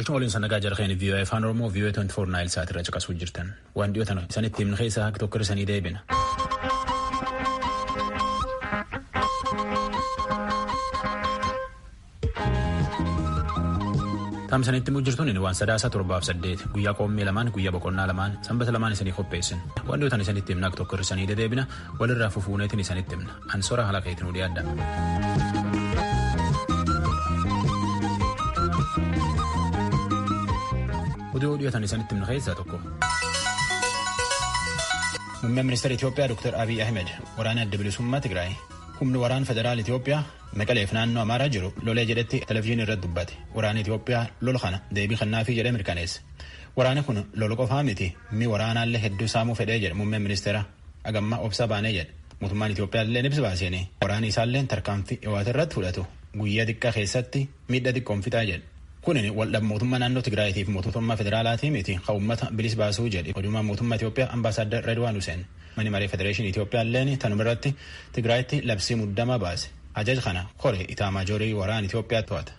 Galchuma waliin sannagaa jarqeen VOA Afaan Oromoo VOA 24 Naayil sa'aatirra caqasuu jirtan. Waan dhiyoo tana isanitti himnu keessaa haqi tokko isanii deebina. Taamsanitti immoo jirtuun waan 3 7 8 guyyaa qoommee lamaan guyyaa boqonnaa lamaan sanbata lamaan isanii qopheessin. Waan dhiyoo tana isanitti himna haqi tokko isanii deebina walirraa fufuuneetiin isanitti himna. Ansora haala keetiin dhiyaadha. Oduu dhiyootan isanitti himnu keessaa tokko. Muummeen ministeera Itoophiyaa Dr. Abiy Ahmed waraana adda bilisummaa Tigraay humni waraana federaal Itoophiyaa Maqaleef naannoo Amaaraa jiru lolee jedhetti televizyiinii irratti dubbate. Waraanni Itoophiyaa lola kana deebii kennaafii jedhee mirkaneesse. Waraanni kun lola qofaa miti mi waraanaallee hedduu saamuu fedhee jedhe muummeen ministeera agammaa obsa baanee jedhe. Mootummaan Itoophiyaa illee ibsa baaseen waraanni isaallee tarkaanfii dhiwaate irratti fudhatu guyyaa xiqqaa keessatti miidhaa xiqqoon fixaa jedhe. Kunin waldhab mootummaa naannoo Tigraayiitiif mootummaa federaalaatii miti kan uummata bilis baasuu jedhe odumaa mootummaa Itoophiyaa ambaasaaddar Redwaan Hussein. Manni maree federeeshinii Itoophiyaa illeen tanuma irratti Tigraayitti labsii muddamaa baase. Ajaja kana kore itaamaajorii waraana Itoophiyaa to'ata.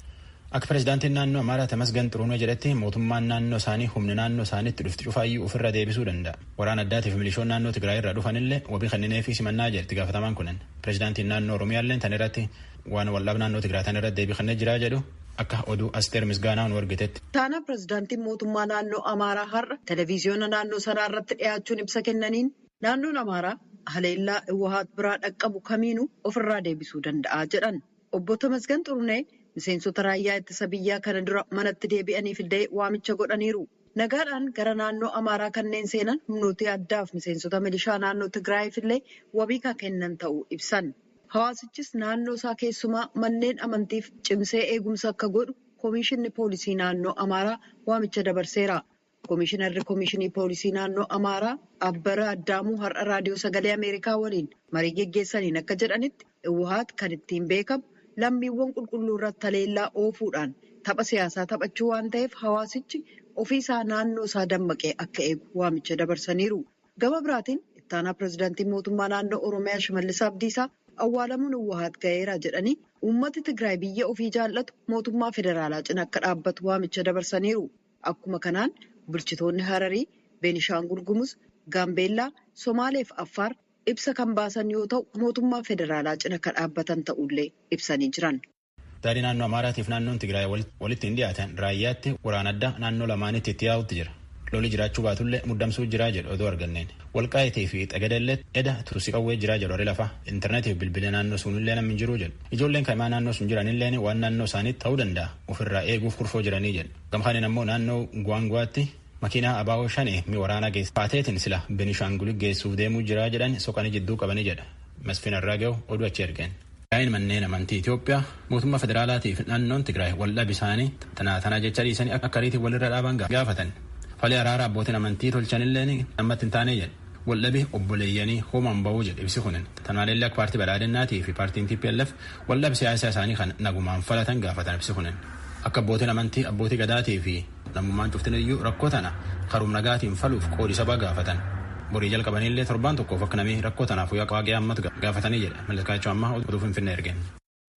Akka pirezidaantiin naannoo Amaaraa Tamasgan Xiruunee jedhetti mootummaan naannoo isaanii humni naannoo isaaniitti dhufti cufaayyuu ofirra deebisuu danda'a. Waraana addaatiif milishoon naannoo Tigraay irraa dhufanillee wabii kennineefii simannaa jedhe itti gaafatamaan kunin. Pirezidaantiin naannoo Oromiyaa illeen tan irratti waan waldhab naannoo Tigraay tan irratti deebii kennee jiraa jedhu akka oduu Asteer Misgaanaan wargitetti. Taana pirezidaantiin mootummaa naannoo Amaaraa har'a televiziyoona naannoo sanaa irratti dhiyaachuun ibsa kennaniin naannoon Amaaraa haleellaa Iwahaat biraa dhaqqabu kamiinuu ofirraa deebisuu danda'a jedhan. Obbo Tamasgan Xurunee miseensota raayyaa ittisa biyyaa kana dura manatti deebi'aniif illee waamicha godhaniiru. Nagaadhaan gara naannoo Amaaraa kanneen seenan humnoota addaaf miseensota milishaa naannoo Tigraayiif illee wabii kan kennan ta'uu ibsan. Hawaasichis naannoo isaa keessumaa manneen amantiif cimsee eegumsa akka godhu Koomishinni Poolisii Naannoo Amaaraa waamicha dabarseera. Koomishinarri Koomishinii Poolisii Naannoo Amaaraa Abbara Addaamuu har'a Raadiyoo Sagalee Ameerikaa waliin marii geggeessaniin akka jedhanitti Iwahaat kan ittiin beekamu lammiiwwan qulqulluu irratti haleellaa oofuudhaan tapha siyaasaa taphachuu waan ta'eef hawaasichi ofiisaa naannoo isaa dammaqee akka eegu waamicha dabarsaniiru. Gama biraatiin ittaanaa pirezidaantii mootummaa naannoo Oromiyaa Shimallis Abdiisaa awwaalamuun Iwahaat ga'eera jedhanii uummati Tigraay biyya ofii jaallatu mootummaa federaalaa cina akka dhaabbatu waamicha dabarsaniiru. Akkuma kanaan bulchitoonni Hararii, Beenishaangul Gumuz, Gaambeellaa, Somaalee fi Affaar ibsa kan baasan yoo ta'u mootummaa federaalaa cina akka dhaabbatan ta'ullee ibsanii jiran. Daadhii naannoo Amaaraatiif naannoon Tigraay walitti hin dhiyaatan raayyaatti waraana addaa naannoo lamaanitti itti yaa'utti jira. Loli jiraachuu baatullee muddamsuu jiraa jedhu oduu arganneen. Walqaayitii fi xagadellee eda tursi qawwee jiraa jedhu warri lafaa intarneetiif bilbilee naannoo sunillee namni hin jiru jedhu. Ijoolleen kaimaa naannoo sun jiranillee waan naannoo isaaniitti ta'uu danda'a ofirraa eeguuf kurfoo jiranii jedhu. Gamkaaniin ammoo naannoo Guwaanguwaatti makiinaa abaa'oo shanee mi waraanaa geesse paateetiin sila Benishaangul geessuuf deemuu jiraa jedhan soqanii jidduu qabanii jedha. Masfiin Arraaga'u oduu achi ergeen. Yaa'in manneen amantii Itoophiyaa mootummaa federaalaatiif naannoon Tigraay waldhabi isaanii tanaa tanaa jecha dhiisanii akka ariitiin walirra dhaaban gaafatan. Falee araara abbootiin amantii tolchanillee namatti hin taane jedhe. Waldhabi obboleeyyanii hoomaan ba'uu jedhe ibsi kunin. Tanaallee akka paartii badhaadhinnaatii fi paartiin TPLF waldhabi siyaasaa isaanii kan nagumaan falatan gaafatan ibsi kunin. Akka abbootiin amantii abbootii gadaatii fi namummaan cuftiniyyuu rakkoo tana karum nagaatiin faluuf qoodi sabaa gaafatan. Borii jalqabanillee torbaan tokkoof akka namni rakkoo tanaaf waaqee hammatu gaafatanii jedha. Malakaachuu ammaa oduu Finfinnee ergeen.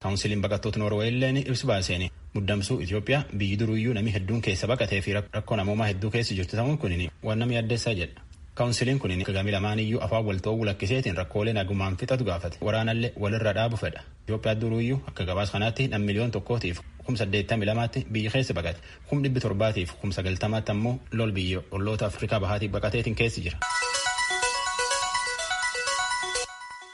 Kaawunsiliin baqattoota Noorweey illeen ibsi baaseen muddamsuu Itoophiyaa biyyi duruyyuu namni hedduun keessa baqatee fi rakkoo namoomaa hedduu keessa jirtu ta'uun kun waan nama yaaddeessaa jedha. Kaawunsiliin kun gami lamaaniyyuu afaan wal ta'uu lakkiseetiin rakkoolee nagumaan fixatu gaafate. Waraanallee walirra dhaabu fedha. Itoophiyaa duruyyuu akka gabaasa kanaatti nam 1,082,000 biyya keessa baqate. 790,000 ammoo lol biyya olloota Afrikaa bahaatiif baqateetiin keessa jira.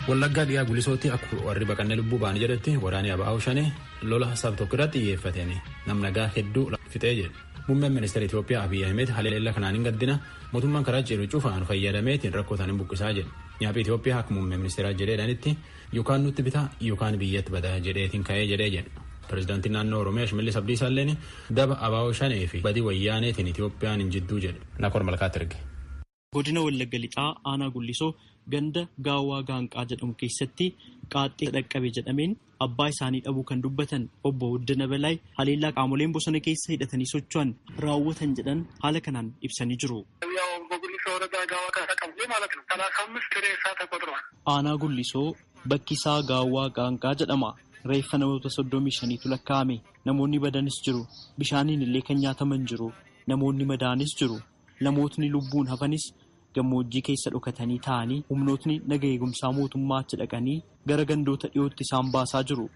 Wallaggaa dhiyaa gulisootti akka warri baqannee lubbuu ba'an jedhetti waraanni Abaa'oo Shanee lola sab tokko irratti xiyyeeffateen nam nagaa hedduu fixee jedhe. Muummeen ministeera Itoophiyaa Abiy Ahmed haleellaa kanaan hin gaddina mootummaan karaa jiru cufaan fayyadameetiin rakkoo isaanii buqqisaa jedhe. Nyaaphi Itoophiyaa akka muummee ministeeraa jedheedhaanitti yookaan nutti bitaa yookaan biyyatti badaa jedheetiin ka'ee jedhee jedhe. Pirezidaantiin naannoo Oromiyaa Shimallis Abdiisaa illeen daba Abaa'oo Shanee fi badii wayyaaneetiin Itoophiyaan hin jidduu jedhe. Nakoor Malkaatti erge. Godina Wallagga Lixaa Aanaa Gullisoo ganda Gaawwaa Gaanqaa jedhamu keessatti qaaxxee dhaqqabe jedhameen abbaa isaanii dhabuu kan dubbatan obbo Wuddina Balaay haleellaa qaamoleen bosona keessa hidhatanii socho'an raawwatan jedhan haala kanaan ibsanii jiru. Aanaa Gullisoo bakki isaa Gaawwaa Gaanqaa jedhama. Reeffa namoota 35tu lakkaa'ame. Namoonni badanis jiru. Bishaaniin illee kan nyaataman jiru. Namoonni madaanis jiru. Namootni lubbuun hafanis gammoojjii keessa dhokatanii taa'anii humnootni naga eegumsaa mootummaa achi dhaqanii gara gandoota dhiyootti isaan baasaa jiru.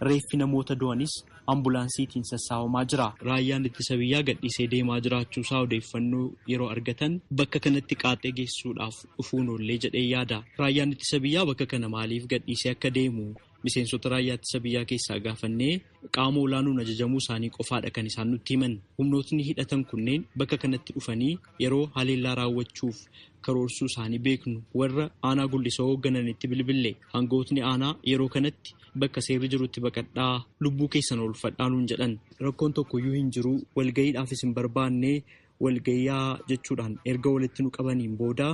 Reeffi namoota du'anis ambulaansiitiin sassaabamaa jira. Raayyaan ittisa biyyaa gadhiisee deemaa jiraachuusaa odeeffannoo yeroo argatan bakka kanatti qaaxee geessuudhaaf dhufuun oollee jedhee yaada. Raayyaan ittisa biyyaa bakka kana maaliif gadhiisee akka deemu miseensota raayyaa ittisa biyyaa keessaa gaafannee qaama olaanuun ajajamuu isaanii qofaadha kan isaan nutti himan. Humnootni hidhatan kunneen bakka kanatti dhufanii yeroo haleellaa raawwachuuf karoorsuu isaanii beeknu warra aanaa Gullisoo hooggananitti bilbille. Hangootni aanaa yeroo kanatti bakka seerri jirutti baqadhaa, lubbuu keessan oolfadhaa nuun jedhan. Rakkoon tokkoyyuu hin jiru, walga'iidhaafis hin barbaanne, walga'iyaa jechuudhaan erga walitti nu qabaniin booda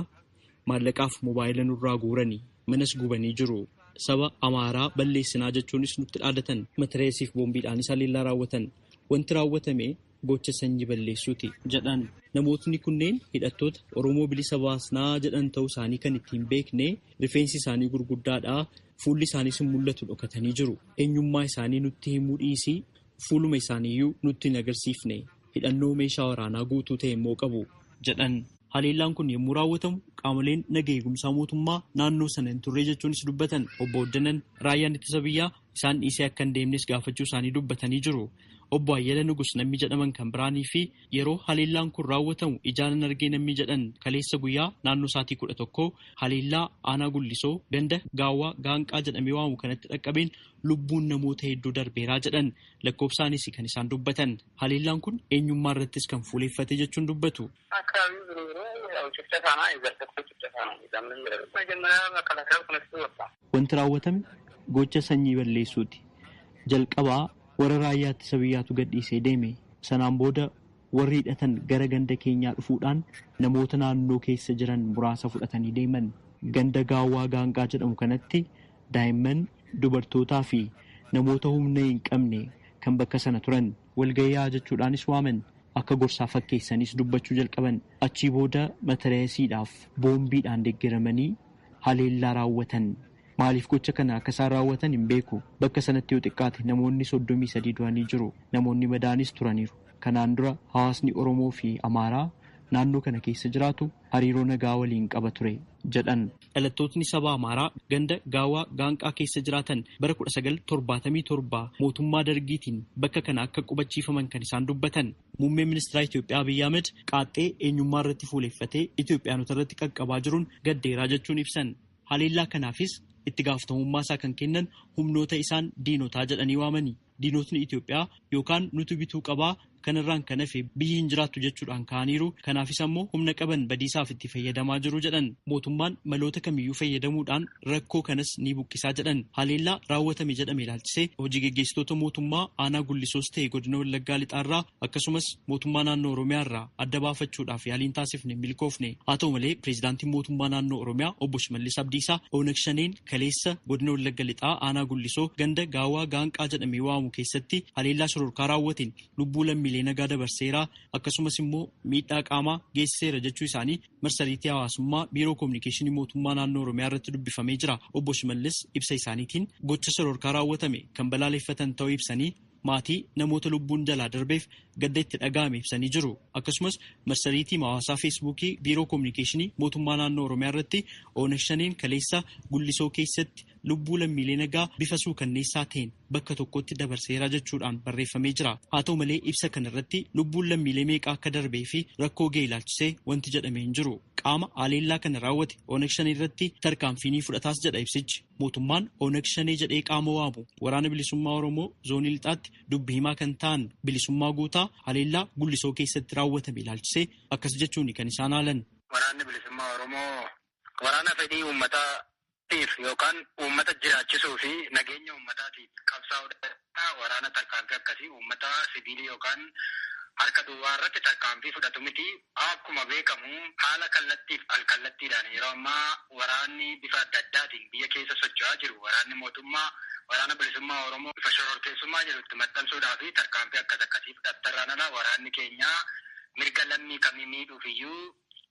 maallaqaaf mobaayila nurraa guuranii manas gubanii jiru. Saba Amaaraa balleessinaa jechuunis nutti dhaadatan. Matireesiif boombiidhaanis haleellaa raawwatan. Wanti raawwatame gocha sanyii balleessuuti jedhan. Namootni kunneen hidhattoota Oromoo bilisa baasnaa jedhan ta'uu isaanii kan ittiin beekne rifeensi isaanii gurguddaadha. Fuulli isaaniis hin mul'atu, dhokatanii jiru. Eenyummaa isaanii nutti himuu dhiisii fuuluma isaaniiyyuu nutti hin agarsiifne. Hidhannoo meeshaa waraanaa guutuu ta'e immoo qabu jedhan. Haleellaan kun yommuu raawwatamu qaamoleen naga eegumsaa mootummaa naannoo sana hin turre jechuunis dubbatan obbo Hoddanan. Raayyaan ittisa biyyaa isaan dhiisee akka hin deemnes gaafachuu isaanii dubbatanii jiru. Obbo Ayyala Nugus namni jedhaman kan biraanii fi yeroo haleellaan kun raawwatamu ijaanan argee namni jedhan kaleessa guyyaa naannoo sa'aatii 11 haleellaa aanaa Gullisoo ganda Gaawwaa Gaanqaa jedhamee waamu kanatti dhaqqabeen lubbuun namoota hedduu darbeeraa jedhan. Lakkoofsaanis kan isaan dubbatan. Haleellaan kun eenyummaa irrattis kan fuuleeffate jechuun dubbatu. Wanti raawwatame gocha sanyii balleessuuti. Jalqabaa warra raayyaa ittisa biyyaatu gadhiisee deeme. Sanaan booda warri hidhatan gara ganda keenyaa dhufuudhaan namoota naannoo keessa jiran muraasa fudhatanii deeman. Ganda Gaawwaa Gaanqaa jedhamu kanatti daa'imman, dubartootaa fi namoota humna hin qabne kan bakka sana turan walgayyaa jechuudhaanis waaman. Akka gorsaa fakkeessanis dubbachuu jalqaban. Achii booda matareesiidhaaf boombiidhaan deeggaramanii haleellaa raawwatan. Maaliif gocha kana akka isaan raawwatan hin beeku. Bakka sanatti yoo xiqqaate namoonni 33 du'anii jiru. Namoonni madaanis turaniiru. Kanaan dura hawaasni Oromoo fi Amaaraa naannoo kana keessa jiraatu hariiroo nagaa waliin qaba ture jedhan. Dhalattootni saba Amaaraa ganda Gaawaa Gaanqaa keessa jiraatan bara 1977 mootummaa dargiitiin bakka kana akka qubachiifaman kan isaan dubbatan. Muummeen ministeera Itoophiyaa Abiyyi Ahmed qaaxxee eenyummaa irratti fuuleeffatee Itoophiyaanota irratti qaqqabaa jiruun gaddeeraa jechuun ibsan. Haleellaa kanaafis itti gaafatamummaa isaa kan kennan humnoota isaan diinotaa jedhanii waamani. Diinotni Itoophiyaa yookaan nuti bituu qabaa, kanarraan kan hafe biyyi hin jiraattu jechuudhaan ka'aniiru. Kanaafis ammoo humna qaban badiisaaf itti fayyadamaa jiru jedhan. Mootummaan maloota kamiyyuu fayyadamuudhaan rakkoo kanas ni buqqisaa jedhan. Haleellaa raawwatame jedhame ilaalchisee hojii geggeessitoota mootummaa aanaa Gullisoos ta'e godina Wallaggaa Lixaarraa akkasumas mootummaa naannoo Oromiyaarraa adda baafachuudhaaf yaaliin taasifne milkoofne. Haa ta'u malee pireezidaantiin mootummaa naannoo Oromiyaa obbo Shimallis Abdiisaa Oonag Shaneen kaleessa godina Wallagga Lixaa aanaa Gullisoo ganda Gaawaa Gaanqaa jedhamee waamu keessatti haleellaa shororkaa raawwateen lubbuu lammiilee nagaa dabarseeraa, akkasumas immoo miidhaa qaamaa geessiseera jechuu isaanii marsariitii hawaasummaa biiroo koominikeeshinii mootummaa naannoo Oromiyaa irratti dubbifamee jira. Obbo Shimallis ibsa isaaniitiin gocha shororkaa raawwatame kan balaaleffatan ta'uu ibsanii maatii namoota lubbuun jalaa darbeef gadda itti dhaga'ame ibsanii jiru. Akkasumas marsariitii hawaasaa Feesbuukii biiroo koominikeeshinii mootummaa naannoo Oromiyaa irratti Oonag Shaneen kaleessa Gullisoo keessatti lubbuu lammiilee nagaa bifa suukanneessaa ta'een bakka tokkotti dabarseera jechuudhaan barreeffamee jira. Haa ta'u malee ibsa kanarratti lubbuun lammiilee meeqa akka darbee fi rakkoo ga'e ilaalchisee wanti jedhame hin jiru. Qaama haleellaa kana raawwate Oonag Shanee irratti tarkaanfii ni fudhataas jedha ibsichi. Mootummaan Oonag Shanee jedhee qaama waamu Waraana Bilisummaa Oromoo zoonii lixaatti dubbi himaa kan ta'an Bilisummaa Guutaa haleellaa Gullisoo keessatti raawwatame ilaalchisee akkas jechuun kan isaan haalan. Waraanni Bilisummaa Oromoo waraana fedhii uummataatiif yookaan uummata jiraachisuu fi nageenya uummataatiif qabsaa'uudha. Waraana tarkaanfii akkasii uummata sibiilii yookaan harka duwwaa irratti tarkaanfii fudhatu miti. Akkuma beekamu haala kallattiif alkallattiidhaan yeroo ammaa waraanni bifa adda addaatiin biyya keessa socho'aa jiru. Waraanni mootummaa Waraana Bilisummaa Oromoo bifa shororkeessummaa jedhutti maxxansuudhaa fi tarkaanfii akkas akkasii fudhattarraan ala waraanni keenya mirga lammii kamii miidhuuf iyyuu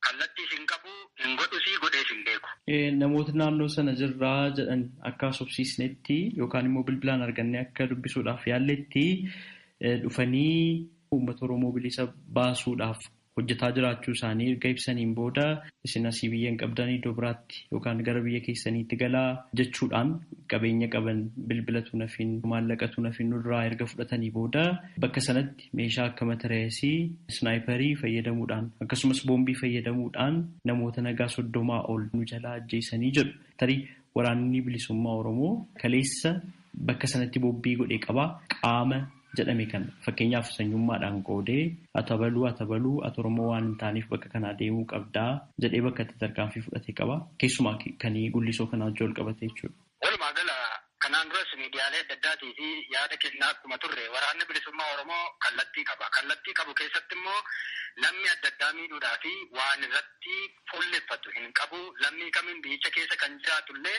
Kallattiis hin qabu, hin godhusii, godhees hin beeku. Namoota naannoo sana jirraa jedhan akka haasofsiisnetti yookaan immoo bilbilaan argannee akka dubbisuudhaaf yaalletti dhufanii uummata Oromoo bilisa baasuudhaaf hojjetaa jiraachuu isaanii erga ibsaniin booda isin asii biyya hin qabdan iddoo biraatti yookaan gara biyya keessaniitti galaa jechuudhaan qabeenya qaban bilbilatu nafiin maallaqatu nafiin nurraa erga fudhatanii booda bakka sanatti meeshaa akka matareesii isnaayiparii fayyadamuudhaan akkasumas boombii fayyadamuudhaan namoota nagaa 30 ol nu jalaa ajjeesanii jedhu. Tarii waraanni bilisummaa Oromoo kaleessa bakka sanatti boombii godhee qabaa qaama jedhame kana fakkeenyaaf sanyummaadhaan qoodee atabaluu atabaluu ati Oromoo waan hin taaneef bakka kanaa deemuu qabdaa jedhee bakka itti tarkaanfii fudhatee qaba. Keessumaa kan Gullisoo kanaa wajjin wal qabate jechuudha. Walumaa gala kanaan duras miidiyaalee adda addaatii fi yaada kennaa akkuma turre waraanni bilisummaa Oromoo kallattii qaba. Kallattii qabu keessatti immoo lammii adda addaa miidhuudhaa fi waan irratti fuulleffatu hin qabu. Lammii kamiin biyyicha keessa kan jiraatullee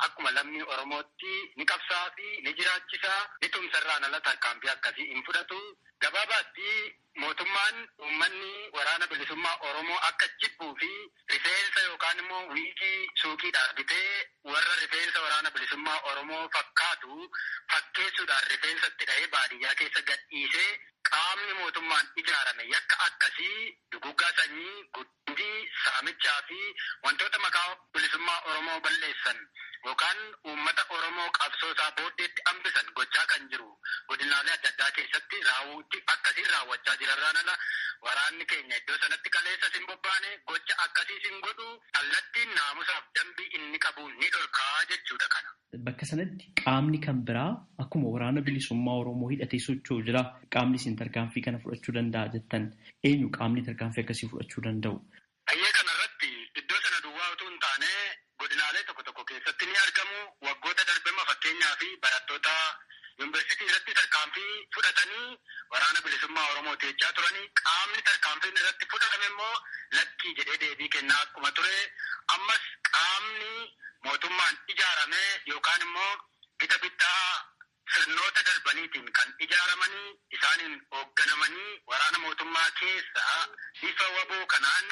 akkuma lammii Oromootti ni qabsaa fi ni jiraachisaa, ni tumsarraan ala tarkaanfii akkasii hin fudhatu. Gabaabaatti mootummaan uummanni waraana bilisummaa Oromoo akka jibbuu fi rifeensa yookaan immoo wiigii suuqiidhaan bitee warra rifeensa waraana bilisummaa Oromoo fakkaatu fakkeessuudhaan rifeensa itti dhahee baadiyyaa keessa gadhiisee qaamni mootummaan ijaarame yakka akkasii duguggaa sanyii, guddii, saamichaa fi wantoota maqaa bilisummaa Oromoo balleessan yookaan uummata Oromoo qabsoo isaa booddeetti hambisan gochaa kan jiru godinaalee adda addaa keessatti raawwuutti akkasiin raawwachaa jirarraan ala waraanni keenya iddoo sanatti kaleessa sin bobbaane gocha akkasii sin godhu kallattiin naamusaaf dambii inni qabu ni dhorkaa jechuudha kana. Bakka sanatti qaamni kan biraa akkuma waraana bilisummaa Oromoo hidhatee socho'u jira. Qaamni isin tarkaanfii kana fudhachuu danda'a jettan eenyu qaamni tarkaanfii akkasii fudhachuu danda'u? Ayyee kanarratti iddoo sana duwwaa utuu hin taane godinaalee tokko tokko keessatti ni argamu. Waggoota darbema fakkeenyaa fi barattoota yuunivarsiitii irratti tarkaanfii fudhatanii waraana bilisummaa Oromoo jechaa turanii qaamni tarkaanfiin irratti fudhatame immoo lakkii jedhee deebii kennaa akkuma ture ammas qaamni mootummaan ijaarame yookaan immoo gita bittaa sirnoota darbaniitiin kan ijaaramanii isaaniin hoogganamanii waraana mootummaa keessaa bifa waboo kanaan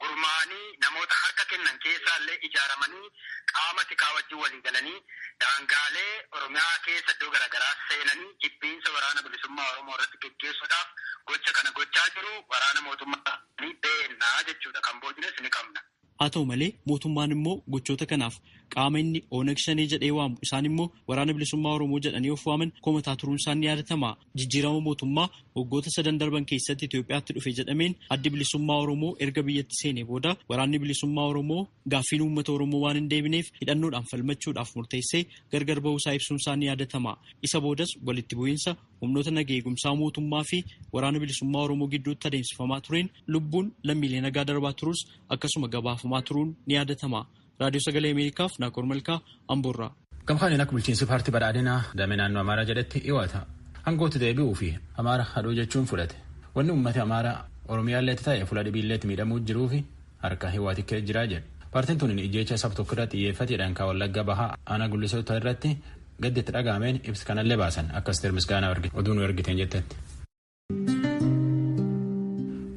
gurmaa'anii namoota harka kennan keessaallee ijaaramanii qaama tikaa wajjin walii galanii daangaalee Oromiyaa keessa iddoo garaagaraa seenanii jibbiinsa waraana bilisummaa Oromoo irratti geggeessuudhaaf gocha kana gochaa jiru waraana mootummaa ni beennaa jechuudha. Kan boodines ni qabna. Haa ta'u malee mootummaan immoo gochoota kanaaf qaama inni Oonag Shanee jedhee waamu isaan immoo waraana bilisummaa Oromoo jedhanii of waaman komataa turuun isaan ni yaadatama. Jijjiirama mootummaa waggoota sadan darban keessatti Itoophiyaatti dhufe jedhameen addi bilisummaa Oromoo erga biyyatti seenee booda waraanni bilisummaa Oromoo gaaffiin uummata Oromoo waan hin deebineef hidhannoodhaan falmachuudhaaf murteessee gargar ba'uusaa ibsuun isaan ni yaadatama. Isa boodas walitti bu'iinsa humnoota nagaa eegumsaa mootummaa fi waraana bilisummaa Oromoo gidduutti adeemsifamaa tureen lubbuun lammiilee nagaa darbaa turus akkasuma gabaafamaa turuun ni yaadatama. Raadiyoo Sagalee Ameerikaaf Naakoor Malkaa Amboorraa. Gamkaaniin akka bulchiinsi paartii badhaadhinaa damee naannoo Amaaraa jedhetti dhiyaata. Hangootti deebi'uu fi Amaara hadhuu jechuun fudhate. Wanni uummati Amaaraa Oromiyaalleetti ta'e fuula dhibiilleetti miidhamuu jiruu fi harka hiwaatikkee jiraa jedhu. Paartiin tun ijjeecha sab tokko irratti xiyyeeffateedhaan kan Wallagga Bahaa aanaa Gullisoota irratti gaddi itti dhaga'ameen ibsa kanallee baasan akkas Misgaanaa oduu nu ergiteen jettetti.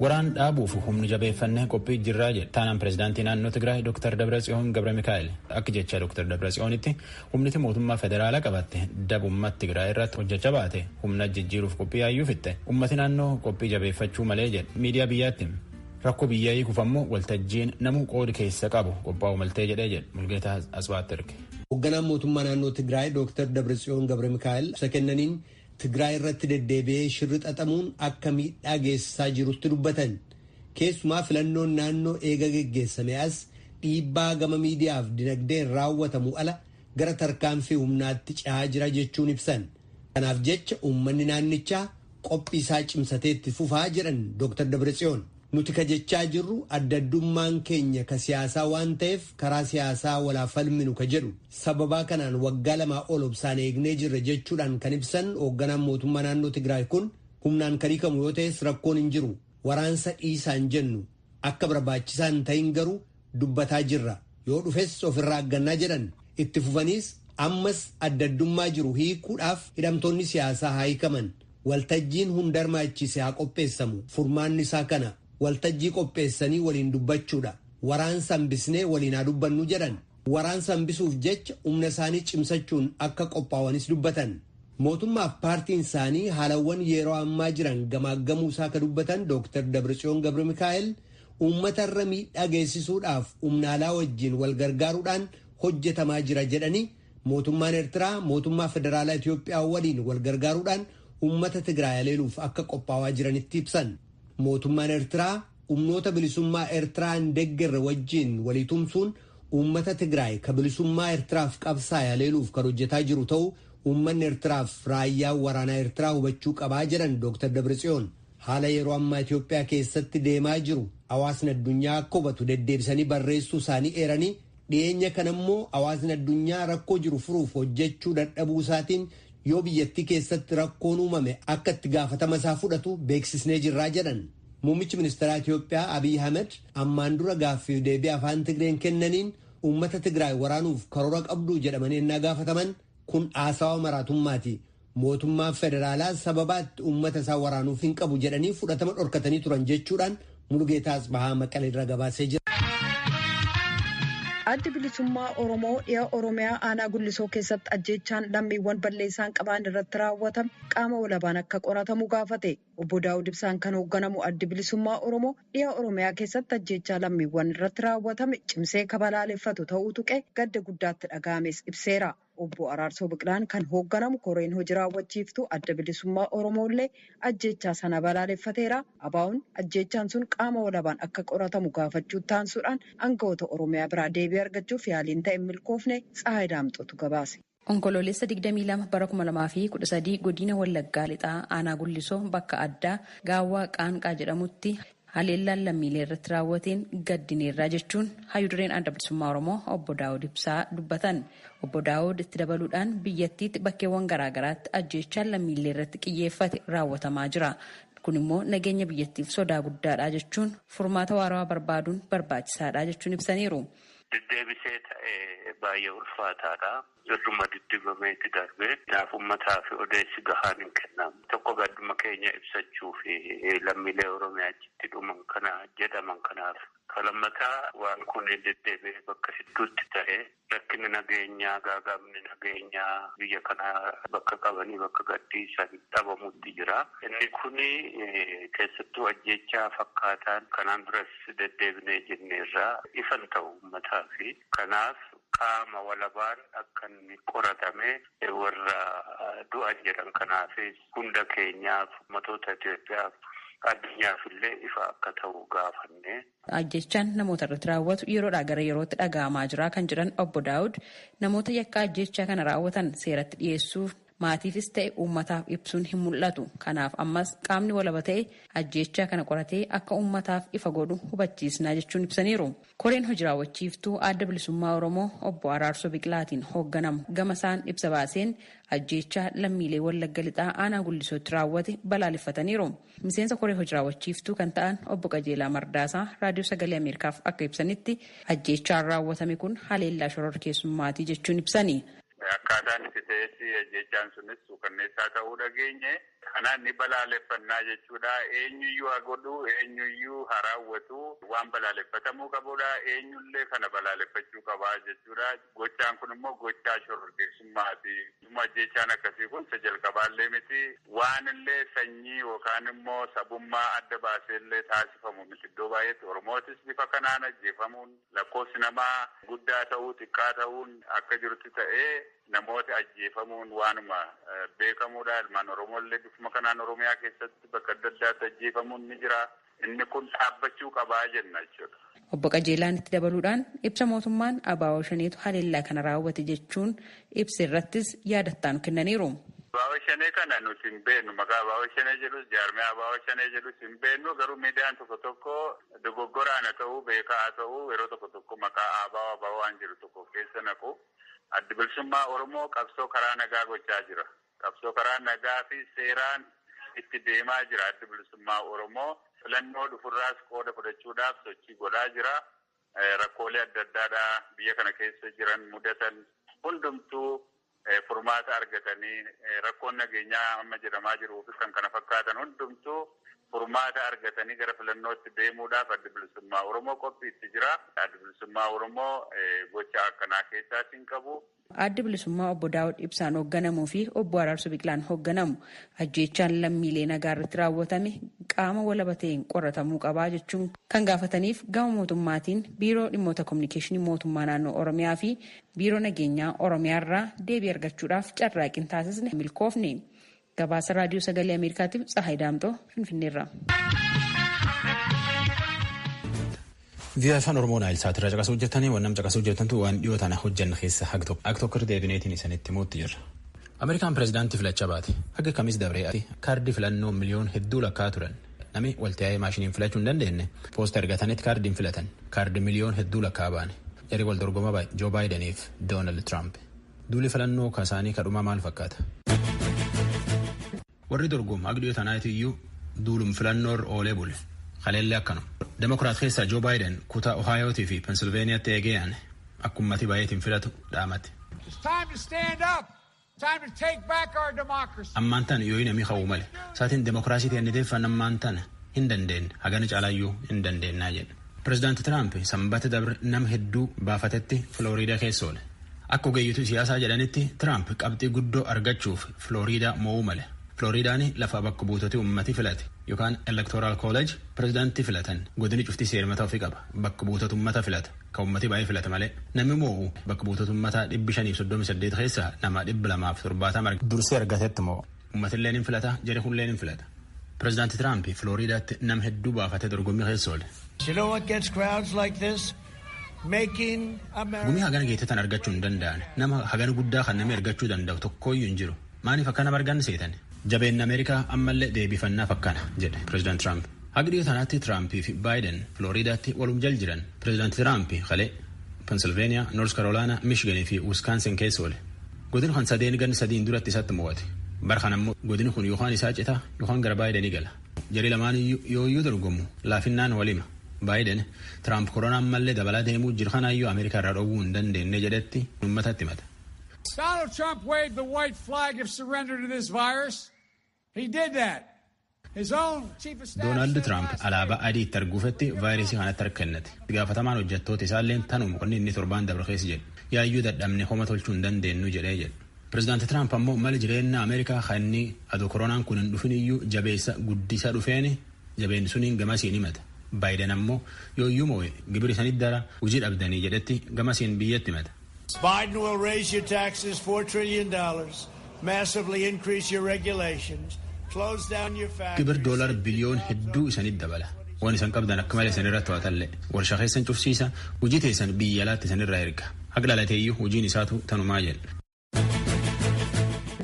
Waraan dhaabuuf humni jabeeffannee qophii jirraa jedhe. Taanaan pirezidaantii naannoo Tigraay Dr. Dabratsiyoon Gabra Mikaa'el akka jecha Dr. Dabratsiyoonitti humniti mootummaa federaalaa qabatte daba uummata Tigraay irratti hojjechaa baate humna jijjiiruuf qophii yaayyuu fixxe. Uummati naannoo qophii jabeeffachuu malee jedhe miidiyaa biyyaatti. Rakkoo biyyaa hiikuuf ammoo waltajjiin namuu qoodi keessa qabu qophaa'u maltee jedhee jedhe Mulgeetaa Asbaatti erge. Hoogganaan mootummaa naannoo Tigraay Dr. Dabratsiyoon Gabra Mikaa'el ibsa kennaniin Tigraay irratti deddeebi'ee shirri xaxamuun akka miidhaa geessisaa jirutti dubbatan. Keessumaa filannoon naannoo eega geggeessame as dhiibbaa gama miidiyaaf dinagdeen raawwatamu ala gara tarkaanfii humnaatti cehaa jira jechuun ibsan. Kanaaf jecha uummanni naannichaa qophii isaa cimsatee itti fufaa jedhan Dr. Dabratsiyoon. Nuti ka jechaa jirru adda addummaan keenya ka siyaasaa waan ta'eef karaa siyaasaa walaa falminu ka jedhu sababaa kanaan waggaa 2 ol obsaan eegnee jirra jechuudhaan kan ibsan hoogganaan mootummaa naannoo Tigraay kun humnaan kan hiikamu yoo ta'es rakkoon hin jiru waraansa dhiisaan jennu akka barbaachisaa hin ta'in garuu dubbataa jirra yoo dhufes ofirraa aggannaa jedhan itti fufaniis ammas adda addummaa jiru hiikuudhaaf hidhamtoonni siyaasaa haa hiikaman waltajjiin hunda hirmaachise haa qopheessamu furmaanni isaa kana. Waltajjii qopheessanii waliin dubbachuudha. Waraansa hambisnee waliin haa dubbannu jedhan. Waraansa hambisuuf jecha humna isaanii cimsachuun akka qophaa'anis dubbatan. Mootummaaf paartiin isaanii haalawwan yeroo ammaa jiran gamaaggamuu isaa akka dubbatan Dr. Dabratsiyoon Gabra Mikaa'el uummata irra miidhaa geessisuudhaaf humna alaa wajjin wal gargaaruudhaan hojjetamaa jira jedhanii mootummaan Eertiraa mootummaa federaalaa Itoophiyaa waliin wal gargaaruudhaan uummata Tigraay haleeluuf akka qophaa'aa jiranitti ibsan. Mootummaan Eertiraa humnoota bilisummaa Eertiraa hin deeggarre wajjin walii tumsuun uummata Tigraay ka bilisummaa Eertiraaf qabsaa'e haleeluuf kan hojjetaa jiru ta'uu uummanni Eertiraaf raayyaa waraanaa Eertiraa hubachuu qabaa jedhan Dr. Dabratsiyoon. Haala yeroo ammaa Itoophiyaa keessatti deemaa jiru hawaasni addunyaa akka hubatu deddeebisanii barreessuu isaanii eeranii dhiyeenya kana immoo hawaasni addunyaa rakkoo jiru furuuf hojjechuu dadhabuu isaatiin yoo biyyattii keessatti rakkoon uumame akka itti gaafatama isaa fudhatu beeksisnee jirraa jedhan. Muummichi ministeeraa Itoophiyaa Abiy Ahmed ammaan dura gaaffiif deebii afaan Tigreen kennaniin uummata Tigraay waraanuuf karoora qabdu jedhamanii ennaa gaafataman kun haasawa maraatummaati. Mootummaan federaalaa sababaatti uummata isaa waraanuuf hin qabu jedhanii fudhatama dhorkatanii turan jechuudhaan Mulugeetaa Asbahaa Maqalee irra gabaasee jira. Addi bilisummaa Oromoo dhiha Oromiyaa aanaa Gullisoo keessatti ajjeechaan lammiiwwan balleessaan qaban irratti raawwatame qaama walabaan akka qoratamu gaafate. Obbo Daawud Ibsaan kan hoogganamu addi bilisummaa Oromoo dhiha Oromiyaa keessatti ajjeechaa lammiiwwan irratti raawwatame cimsee kabalaaleffatu ta'uu tuqee gadda guddaatti dhaga'ames ibseera. Obbo Araarsoo Biqilaan kan hoogganamu koreen hojii raawwachiiftuu adda bilisummaa Oromoo illee ajjeechaa sana balaaleffateera. Abaa'uun ajjeechaan sun qaama walabaan akka qoratamu gaafachuu taansuudhaan aangawoota Oromiyaa biraa deebii argachuuf yaaliin ta'e milkoofne Tsahaay Daamxootu gabaase. Onkoloolessa 22 bara 2013 godina Wallaggaa Lixaa aanaa Gullisoo bakka addaa Gaawwaa Qaanqaa jedhamutti haleellaan lammiilee irratti raawwateen gaddineerraa jechuun hayyudureen adda bilisummaa Oromoo obbo Daawud Ibsaa dubbatan. Obbo Daawud itti dabaluudhaan biyyattiitti bakkeewwan garaagaraatti ajjeechaan lammiilee irratti xiyyeeffate raawwatamaa jira. Kun immoo nageenya biyyattiif sodaa guddaadha jechuun furmaata waarawaa barbaaduun barbaachisaadha jechuun ibsaniiru. Deddeebisee ta'ee baay'ee ulfaataadha. Irruma diddibameeti darbee kanaaf uummataa fi odeessi gahaan hin kennamu. Tokko gadduma keenya ibsachuu fi lammiilee Oromiyaa achitti dhuman kana jedhaman kanaaf. Kalammataa waan kun deddeebi'ee bakka hedduutti ta'ee rakkinni nageenyaa gaagaabni nageenyaa biyya kanaa bakka qabanii bakka gadhiisan dhabamutti jira. Inni kun keessattuu ajjeechaa fakkaataan kanaan duras deddeebinee jenneerraa ifan ta'u uummataa fi kanaaf qaama walabaan akka inni qoratame warra du'an jedhan kanaafis hunda keenyaaf ummatoota Itoophiyaaf addunyaaf illee ifa akka ta'u gaafanne. Ajjechaan namoota irratti raawwatu yeroodhaa gara yerootti dhaga'amaa jira kan jedhan obbo Daawud namoota yakka ajjechaa kana raawwatan seeratti dhiyeessuuf maatiifis ta'e uummataaf ibsuun hin mul'atu. Kanaaf ammas qaamni walaba ta'e ajjechaa kana qoratee akka uummataaf ifa godhu hubachiisnaa jechuun ibsaniiru. Koreen hojii raawwachiiftuu adda bilisummaa Oromoo obbo Araarsoo Biqilaatiin hoogganamu gama isaan ibsa baaseen ajjechaa lammiilee Wallagga Lixaa aanaa Gullisootti raawwate balaaleffataniiru. Miseensa koree hojii raawwachiiftuu kan ta'an obbo Qajeelaa Mardaasaa Raadiyoo Sagalee Ameerikaaf akka ibsanitti ajjechaan raawwatame kun haleellaa shororkeessummaatii jechuun ibsani. Akkaataan itti ta'etti ajjechaan sunis suukanneessaa ta'uu dhageenye. Kanaan ni balaaleffannaa jechuudha. Eenyuyyuu haa godhu, eenyuyyuu haa raawwatu, waan balaaleffatamuu qabudha. Eenyullee kana balaaleffachuu qabaa jechuudha. Gochaan kun immoo gochaa shororkeessummaati. Ajjechaan akkasii kun isa jalqabaallee miti. Waanillee sanyii yookaan immoo sabummaa adda baaseellee taasifamu miti. Iddoo baay'eetti Oromootis bifa kanaan ajjeefamuun lakkoofsi namaa guddaa ta'uu xiqqaa ta'uun akka jirutti ta'ee namoota ajjeefamuun waanuma beekamuudha. Ilmaan Oromooillee bifuma kanaan Oromiyaa keessatti bakka adda addaatti ajjeefamuun ni jira. Inni kun dhaabbachuu qabaa jenna jechuudha. Obbo Qajeelaan itti dabaluudhaan ibsa mootummaan ABO shaneetu haleellaa kana raawwate jechuun ibsa irrattis yaadattaan kennaniiru. ABO shanee kana nuti hin beeknu. Maqaa ABO shanee jedhus jaarmee ABO shanee jedhus hin beeknu. Garuu miidiyaan tokko tokko dogoggoraan haa ta'uu beekaa haa ta'uu yeroo tokko tokko maqaa ABO ABO waan jiru tokko keessa naqu. Addi bilisummaa Oromoo qabsoo karaa nagaa gochaa jira. Qabsoo karaa nagaa fi seeraan itti deemaa jira. Addi bilisummaa Oromoo filannoo dhufurraas qooda fudhachuudhaaf sochii godhaa jira. Rakkoolee adda addaadhaa biyya kana keessa jiran mudatan hundumtuu furmaata argatanii rakkoon nageenyaa amma jedhamaa jiruu fi kan kana fakkaatan hundumtuu furmaata argatanii gara filannootti deemuudhaaf Adda Bilisummaa Oromoo qophiitti jira. Adda Bilisummaa Oromoo gocha akkanaa keessaas hin qabu. Addi Bilisummaa Obbo Daawud Ibsaan hoogganamuu fi Obbo Araarsoo Biqilaan hoogganamu ajjeechaan lammiilee nagaa irratti raawwatame qaama walaba ta'een qoratamuu qabaa jechuun kan gaafataniif gama mootummaatiin Biiroo Dhimmoota Kominikeeshinii Mootummaa Naannoo Oromiyaa fi Biiroo Nageenyaa Oromiyaa irraa deebii argachuudhaaf carraaqqii taasisne milkoofne. Gabaasa Raadiyoo Sagalee Ameerikaatiif Tsahaay Daamxoo Finfinneerra. Vii'aa Afaan Oromoo Naayil Saatirraa caqasuu hojjetanii waan nam caqasuu hojjetantu waan dhiyoo tana hojjanna keessa hag tokko irra deebineetiin isanitti himuutti jirra. Ameerikaan pireezidaantii filachaa baate haga kamis dabree kaardii filannoo miliyoon hedduu lakkaa turan. Namni waltaa'ee maashiniin filachuu hin dandeenye poosta ergatanitti kaardiin filatan kaardii miliyoon hedduu lakkaa baane. Jarri wal dorgoma Joo Baayideniif Doonaald Tiraamp. Duuli filannoo kasaanii kadhumaa maal fakkaata? Warri dorgomu haga dhiyoo tanaati iyyuu duulum filannoo irra oolee bule. Kaleellee akkanuma. Demokiraat keessaa Joo Baayiden kutaa Ohaayootii fi Pensilveeniyaatti eegee yaane akka ummati baay'eetiin filatu dhaamate. Ammaan tana yoo namni ka'uu male saatiin demokiraasii ta'e deeffan ammaan tana hin dandeenye hagana caalaayyuu hin dandeennaa jedhe. Pireezidaanti Tiraamp sanbata dabre nama hedduu baafatetti Filooriidaa keessa oole. Akka ogeeyyituu siyaasaa jedhanitti Tiraamp qabxii guddoo argachuuf Filooriidaa mo'uu male. Filooriidaan lafa bakka buutoti uummati filate yookaan elektoraal kooleej pireezidaantii filatan godini cufti seermataa ofii qaba bakka buutota uummata filata kan uummati baay'ee filata malee namni moo'u bakka buutota uummataa 538 keessaa nama 270 dursee argatetti moo'u uummatillee ni filata jedhe kunillee ni filata. Pireezidaanti Tiraamp Filooriidaatti nama hedduu baafatee dorgommii keessa oole. Gumii hagana geettetan argachuu hin danda'an nama hagana guddaa kan namni argachuu danda'u tokkooyyuu hin jiru maaliif akka nama argan seetan. Jabeenni Ameerikaa ammallee deebifannaaf akkana jedhe pireezidaant Tiraamp. Haga dhiyoo tanaatti Tiraampii fi Baayiden Filooriidaatti walum jal jiran. Pireezidaanti Tiraamp kalee Pensilveeniyaa, Noors Karoolaanaa, Miishiganii fi Wiskaansin keessa oole. Godin kan sadeen ganni sadiin duratti isatti mo'ate. Bara kana immoo godini kun yookaan isaa citaa yookaan gara Baayidenii gala. Jarri lamaan yooyyuu dorgomu laafinnaan walima. Baayiden Tiraamp koronaa ammallee dabalaa deemuu jiru kanaayyuu Ameerikaa irraa dhowwuu hin dandeenye jedhetti uummatatti himata. Donald Trump waved the white flag of surrender to this virus. He did that. His own chief of staff. Doonaald Tiraamp alaabaa adii itti arguufetti vaayirasii kanatti harka kennate. Gaafatamaan hojjettoota isaallee tanuma qonni inni torbaan dabre keessa jedhe. Yaayyuu dadhabne homa tolchuu hin dandeenyu jedhee jedhe. Pireezidaanti Tiraamp ammoo mali jireenya Ameerikaa kan inni adoo koronaan kun hin dhufin iyyuu jabeessa guddisa dhufeen jabeenni suniin gamasiin himata. Baayiden ammoo yooyyuu moo'e gibira isanitti dara hojii dhabdanii jedhetti gamasiin biyyatti himata. Biden will raise your taxes $4 trillion, massively increase your regulations, close down your factories. Gibir doolar biliyoon hedduu isanitti dabala. Waan isan qabdan akka malee isan irratti to'atallee. Warshaa keessan cufsiisa, hojii teessan biyya alaatti isan irraa erga. Haqa dhalateeyyuu hojiin isaatu tanumaa jedha.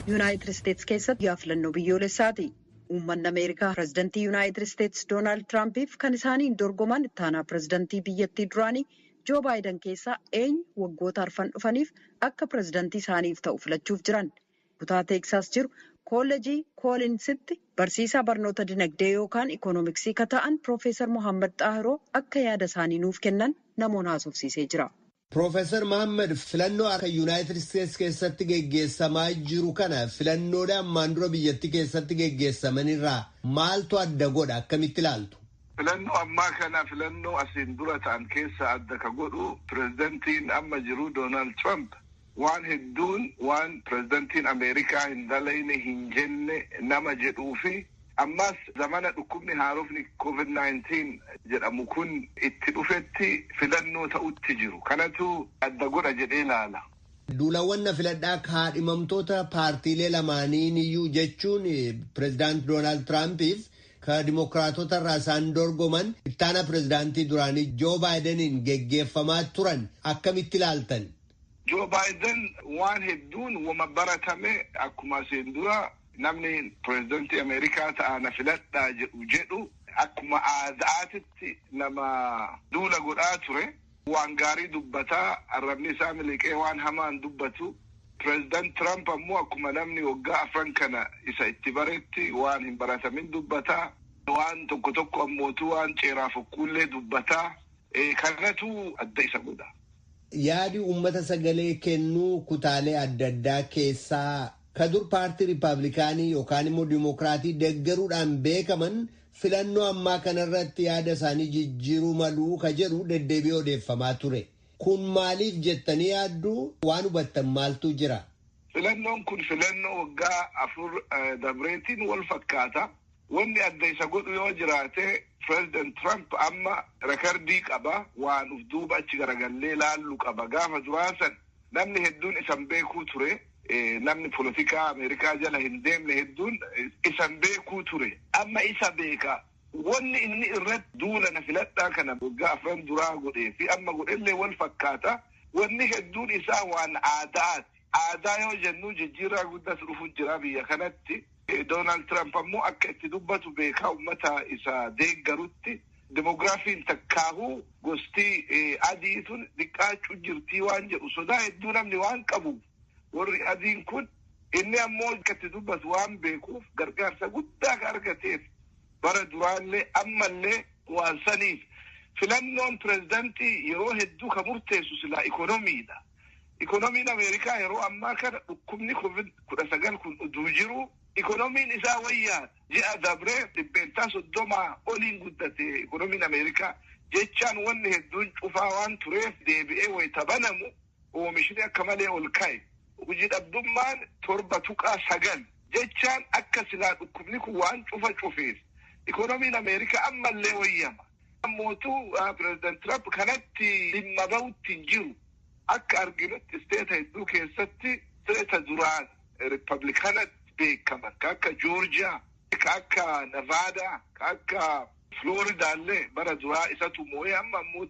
Yuunaayitid Isteetsi keessatti guyyaa filannoo biyyoolessaati. Uummanni Ameerikaa pireezidantii Yuunaayitid Isteetsi Doonaald Tiraampiif kan isaaniin dorgoman ittaanaa pireezidantii biyyattii duraanii Joo Baayiden keessaa eenyu waggoota arfan dhufaniif akka pireezidantii isaaniif ta'u filachuuf jiran. Kutaa Teeksaas jiru koollejii Koolinsitti barsiisaa barnoota dinagdee yookaan ikoonomiksii ka ta'an Piroofeesar Mohaammed Xaahiroo akka yaada isaanii nuuf kennan namoon haasofsiisee jira. Piroofeesar Mohaammed filannoo akka Yuunaayitid Isteetsi keessatti geggeessamaa jiru kana filannoodhaan ammaan dura biyyattii keessatti geggeessamanirraa maaltu adda godha akkamitti ilaaltu? Filannoo ammaa kana filannoo asiin dura ta'an keessa adda ka godhu pireezidantiin amma jiru Doonaald Tiraamp waan hedduun waan pireezidantiin Ameerikaa hin dalayne hin jenne nama jedhuu fi ammas zamana dhukkubni haarofni COVID-19 jedhamu kun itti dhufetti filannoo ta'utti jiru. Kanatu adda godha jedhee ilaala. Duulawwan na filadhaa kaadhimamtoota paartiilee lamaaniin iyyuu jechuun pireezidaant Doonaald Tiraampiif ka dimokiraatota irraa isaan dorgoman ittaana pireezidaantii duraanii Joo Baayideniin geggeeffamaa turan akkamitti ilaaltan? Joo Baayiden waan hedduun wama baratame akkuma asiin dura namni pireezidantii Ameerikaa ta'a na filadhaa jedhu akkuma aadaatitti nama duula godhaa ture. Waan gaarii dubbataa arrabni isaa miliqee waan hamaan dubbatu. Pireezidant Tiraamp ammoo akkuma namni waggaa afran kana isa itti baretti waan hin baratamin dubbataa. Waan tokko tokko ammootu waan ceeraaf okkuullee dubbataa. Kanatu adda isa godha. Yaadi uummata sagalee kennuu kutaalee adda addaa keessaa Ka dur paartii Riippaabilikaanii yookaan immoo Dimookiraatii deeggaruudhaan beekaman filannoo ammaa kanarratti yaada isaanii jijjiiruu maluu ka jedhu deddeebi'ee odeeffamaa ture. Kun maaliif jettanii yaadduu waan hubattan maaltu jira? Filannoon kun filannoo waggaa 4 dabreetiin wal fakkaata. Wanni adda isa godhu yoo jiraate, President Trump amma rekardii qaba, waan uf duuba achi garagallee laallu qaba. Gaafa duraasan namni hedduun isan beekuu ture. Namni polotikaa Ameerikaa jala hin deemne hedduun isan beekuu ture. Amma isa beeka. Wanni inni irratti duula na filadhaa kana waggaa 4 duraa godhee fi amma godhellee wal fakkaata. Wanni hedduun isaa waan aadaati. Aadaa yoo jennu, jijjiirraa guddaas dhufu jira biyya kanatti. Doonaald Tiraamp ammoo akka itti dubbatu beekaa uummata isa deeggarutti. Demograafiin takkaahuu gosti adii tun xiqqaachuu jirtii waan jedhu sodaa hedduu namni waan qabuuf, warri adiin kun inni ammoo akka itti dubbatu waan beekuuf, gargaarsa guddaa ka argateef bara duraallee ammallee waan saniif. Filannoon pirezidantii yeroo hedduu ka murteessu silaa ikonomiidha. Ikonomiin Ameerikaa yeroo ammaa kana, dhukkubni COVID-19 kun uduu jiru, ikonomiin isaa wayyaadha. Ji'a dabree 30% oliin guddate ikonomiin Ameerikaa. Jechaan wanni hedduun cufaa waan tureef, deebi'ee wayita banamu oomishni akka malee ol ka'e. Hojii dhabdummaan 7.9, jechaan akka silaa dhukkubni kun waan cufa cufeef ikonomiin Ameerikaa ammallee wayyama. Mootuu Pireezidant Trump kanatti dhimma bahutti hin jiru. Akka arginutti isteeta hedduu keessatti, isteeta duraan Riippablikanatti beekaman ka akka Joorjiyaa, ka akka Nevaadaa, ka akka Flooridaallee bara duraa isatu moo'ee, amma ammoo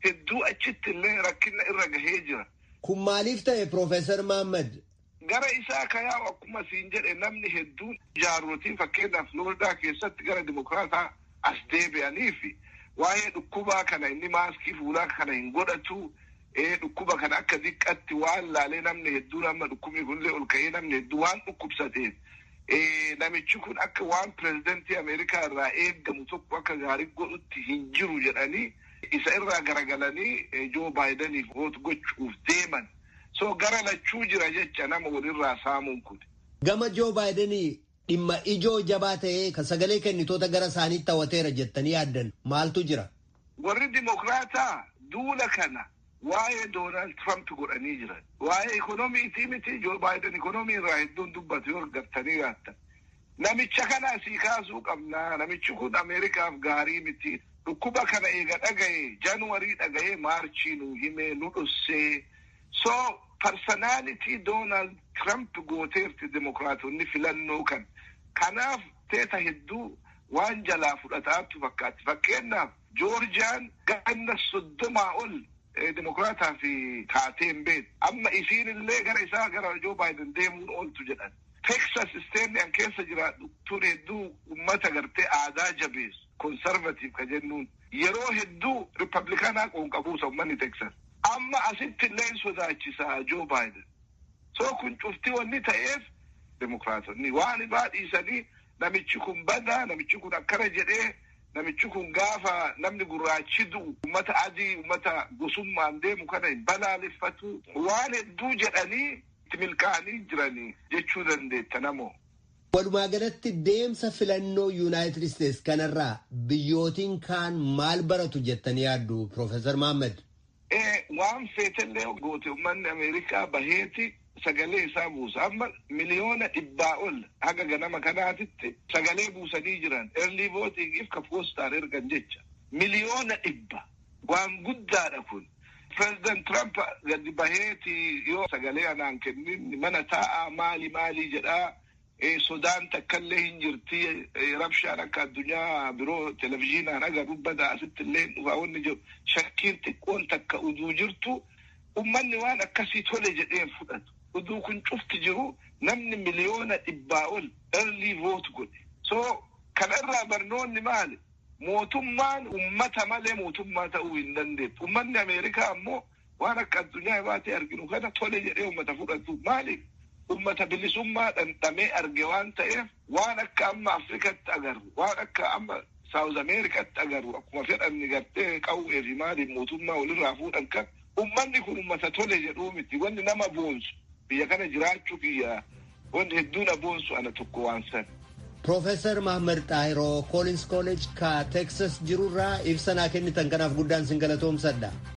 hedduu achitti illee rakkina irra gahee jira. Kun maaliif ta'e, Piroofeesar Mahammad? Gara isaa ka yaa'u, akkuma siin jedhe, namni hedduun jaarrotiin fakkeenyaaf Flooridaa keessatti gara Dimokiraataa as deebi'anii fi waa'ee dhukkubaa kana inni maaskii fuulaa kana hin godhatu. Dhukkuba kana akka xiqqatti waan laalee, namni hedduun amma dhukkubni kunillee ol ka'ee namni hedduu waan dhukkubsateef, namichi kun akka waan pirezidantii Ameerikaa irraa eeggamu tokko akka gaarii godhutti hin jiru jedhanii isa irraa garagalanii Joo Baayidaniif vote gochuuf deeman. So gara lachuu jira jecha nama walirraa saamuun kun. Gama Joo Baayidenii dhimma ijoo jabaa ta'ee kan sagalee kennitoota gara isaaniitti hawwateera jettanii yaaddan maaltu jira? Warri Dimokiraataa duula kana waa'ee Doonaald Tiraamp godhanii jiran. Waa'ee ikonomiitii miti. Joo Baayiden ikonomii irraa hedduun dubbatu yoo argattanii yaattan. Namicha kana asii kaasuu qabna. Namichi kun Ameerikaaf gaarii miti. Dhukkuba kana eega dhagaye, Januwarii dhagaye, Maarchii nu himee nu dhossee. So personality Doonaald Tiraamp gooteerti Dimokiraatonni filannoo kan. Kanaaf teeta hedduu waan jalaa fudhataatu fakkaatti. Fakkeenyaaf Joorjiyaan ganna 30 ol Dimokiraataa fi taatee hin beektu. Amma isiin illee gara isaa, gara Joo Baayiden deemuun ooltu jedhan. Texas isteenni an keessa jiraadhu tun hedduu ummata gartee aadaa jabeessu, conservative ka jennuun, yeroo hedduu Riippablikaanaa qoonqabuusa ummanni Texas. Amma asitti illee hin sodaachisaa Joo Baayiden. So kun cufti wanni ta'eef Dimokiraatonni waan baadhiisanii namichi kun badaa, namichi kun akkana jedhee, namichi kun gaafa namni gurraachi du'u ummata adii, ummata gosummaan deemu kana hin balaaleffatu, waan hedduu jedhanii itti milkaa'anii jiranii jechuu dandeetta namoo. Walumaa galatti deemsa filannoo Yuunaayitid Isteets kanarraa biyyootiin kaan maal baratu jettanii yaaddu, Piroofeesar Mahammad? Waan feetellee goote, uummanni Ameerikaa baheeti sagalee isaa buusa. Amma 100,000,000 ol haga ganama kanaatitti sagalee buusanii jiran. Early voting ka poostaan ergan jecha. 100,000,000 waan guddaadha kun. President Trump gadi baheeti yoo sagalee anaan kennin mana taa'aa maali maali jedhaa, sodaan takkallee hin jirti, rabshaan akka addunyaa biroo televizhiinaan agarru badaa asitti illee dhufaa wanni jiru shakkiin xiqqoon takka uduu jirtu, ummanni waan akkasii tole jedheen fudhatu. Uduu kun cufti jiru namni 100,000,000 ol early vote godhe. So kanarraa barnoonni maali? Mootummaan ummata malee mootummaa ta'uu hin dandeettu. Ummanni Ameerikaa ammoo waan akka addunyaa baatee arginu kana tole jedhee ummata fudhatu. Maali? Ummata bilisummaa dhandhamee arge waan ta'eef, waan akka amma Afrikatti agarru, waan akka amma Saawuz Ameerikaatti agarru, akkuma fedhanni gartee qawwee fi maaliif mootummaa walirraa fuudhan kan ummanni kun ummata tole jedhuu miti. Wanni nama boonsu biyya kana jiraachuu kiyya Wanti hedduun aboonsu ana tokko waan san. Piroofeesar Mahmad Xaahiroo Koolins Kooleej ka Teksas jirurraa ibsa naa kennitan kanaaf guddaan sin galatoomsadha.